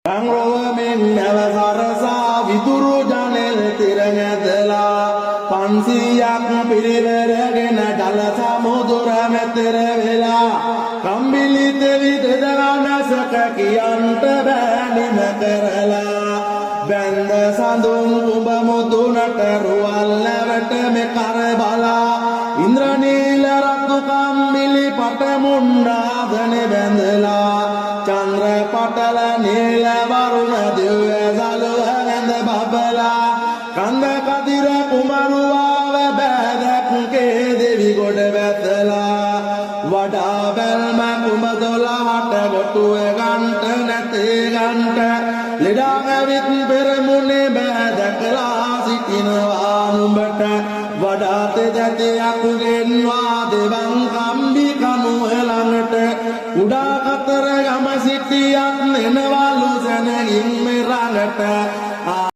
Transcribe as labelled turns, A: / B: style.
A: රංරොවමින් නැව සරසා විදුරු ජනෙල් තිරඟදලා 500ක් පිරිවරගෙන ජල සමුදුර මෙතර වෙලා කම්බිලි දෙවි දෙදගනසක කියන්ට බෑ නිම කරලා බැන්ද සඳුන් කුඹ මුදුනට රුවල් නැවට මෙ කර බලා ඉන්ද්‍රනීල රතු කම්බිලි පට මුණ්ඩාදනේ බැඳලා චන්ද්‍ර පටල නීල වරුණ දිව්‍ය සලුව ඇඳ බබලා කන්ද කදිර කුමරුවාව බෑදැක්කේ දෙවි ගොඩ බැසලා වඩා බැල්ම කුඹ 12ට ගොටුව ගන්ට නැතේ ගන්ට ලෙඩා ඇවිත් පෙරමුණේ බෑ දැකලා සිටිනවා නුඹට වඩා තෙදැතියක් ගෙන්වා දෙවන් කම්බි කනුව ළඟට කුඩා කතර ගම සිටියත් එනවලු සැනගින් මෙ රඟට.